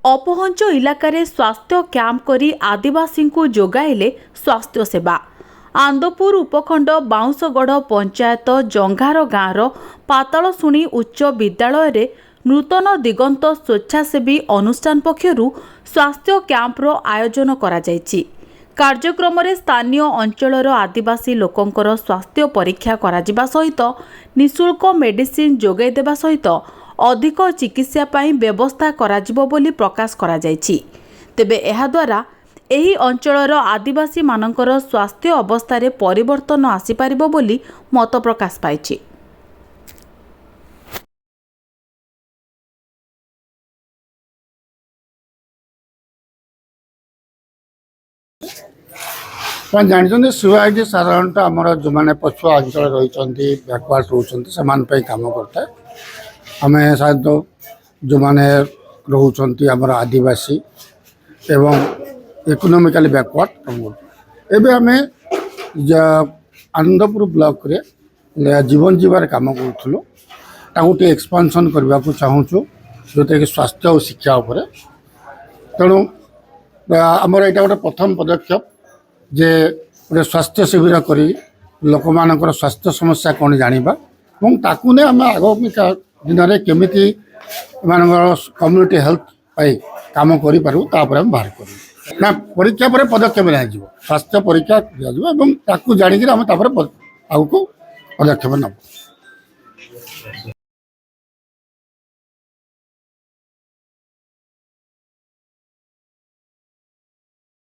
ଅପହଞ୍ଚ ଇଲାକାରେ ସ୍ୱାସ୍ଥ୍ୟ କ୍ୟାମ୍ପ କରି ଆଦିବାସୀଙ୍କୁ ଯୋଗାଇଲେ ସ୍ୱାସ୍ଥ୍ୟ ସେବା। ଆନ୍ଦପୁର ଉପଖଣ୍ଡ ବାଉଁଶଗଡ଼ ପଞ୍ଚାୟତ ଜଙ୍ଘାର ଗାଁର ପାତାଳଶୁଣି ଉଚ୍ଚ ବିଦ୍ୟାଳୟରେ ନୂତନ ଦିଗନ୍ତ ସ୍ୱେଚ୍ଛାସେବୀ ଅନୁଷ୍ଠାନ ପକ୍ଷରୁ ସ୍ୱାସ୍ଥ୍ୟ କ୍ୟାମ୍ପର ଆୟୋଜନ କରାଯାଇଛି। କାର୍ଯ୍ୟକ୍ରମରେ ସ୍ଥାନୀୟ ଅଞ୍ଚଳର ଆଦିବାସୀ ଲୋକଙ୍କର ସ୍ୱାସ୍ଥ୍ୟ ପରୀକ୍ଷା କରାଯିବା ସହିତ ନିଃଶୁଳ୍କ ମେଡିସିନ ଯୋଗାଇ ଦେବା ସହିତ ଅଧିକ ଚିକିତ୍ସା ପାଇଁ ବ୍ୟବସ୍ଥା କରାଯିବ ବୋଲି ପ୍ରକାଶ କରାଯାଇଛି। ତେବେ ଏହାଦ୍ୱାରା ଏହି ଅଞ୍ଚଳର ଆଦିବାସୀମାନଙ୍କର ସ୍ୱାସ୍ଥ୍ୟ ଅବସ୍ଥାରେ ପରିବର୍ତ୍ତନ ଆସିପାରିବ ବୋଲି ମତ ପ୍ରକାଶ ପାଇଛି। ଆପଣ ଜାଣିଛନ୍ତି, ସିୱାଇଡି ସାଧାରଣତଃ ଆମର ଯେଉଁମାନେ ପଛୁଆ ଅଞ୍ଚଳରେ ରହିଛନ୍ତି, ବ୍ୟାକୱାର୍ଡ଼ ରହୁଛନ୍ତି, ସେମାନଙ୍କ ପାଇଁ କାମ କରିଥାଏ। ଆମେ ସାଧାରଣତଃ ଯେଉଁମାନେ ରହୁଛନ୍ତି ଆମର ଆଦିବାସୀ ଏବଂ ଇକୋନୋମିକାଲି ବ୍ୟାକୱାର୍ଡ଼ କାମ କରୁ। ଏବେ ଆମେ ଆନନ୍ଦପୁର ବ୍ଲକରେ ଜୀବନ ଜୀବାରେ କାମ କରୁଥିଲୁ, ତାକୁ ଟିକେ ଏକ୍ସପାନସନ୍ କରିବାକୁ ଚାହୁଁଛୁ, ଯେଉଁଟାକି ସ୍ୱାସ୍ଥ୍ୟ ଆଉ ଶିକ୍ଷା ଉପରେ। ତେଣୁ ଆମର ଏଇଟା ଗୋଟେ ପ୍ରଥମ ପଦକ୍ଷେପ ଯେ ଗୋଟେ ସ୍ୱାସ୍ଥ୍ୟ ଶିବିର କରି ଲୋକମାନଙ୍କର ସ୍ୱାସ୍ଥ୍ୟ ସମସ୍ୟା କ'ଣ ଜାଣିବା ଏବଂ ତାକୁ ନେଇ ଆମେ ଆଗାମୀ ଦିନରେ କେମିତି ଏମାନଙ୍କର କମ୍ୟୁନିଟି ହେଲ୍ଥ ପାଇଁ କାମ କରିପାରିବୁ, ତାପରେ ଆମେ ବାହାର କରିବୁ। ନା, ପରୀକ୍ଷା ପରେ ପଦକ୍ଷେପ ନିଆଯିବ। ସ୍ୱାସ୍ଥ୍ୟ ପରୀକ୍ଷା ଦିଆଯିବ ଏବଂ ତାକୁ ଜାଣିକିରି ଆମେ ତାପରେ ଆଗକୁ ପଦକ୍ଷେପ ନେବୁ।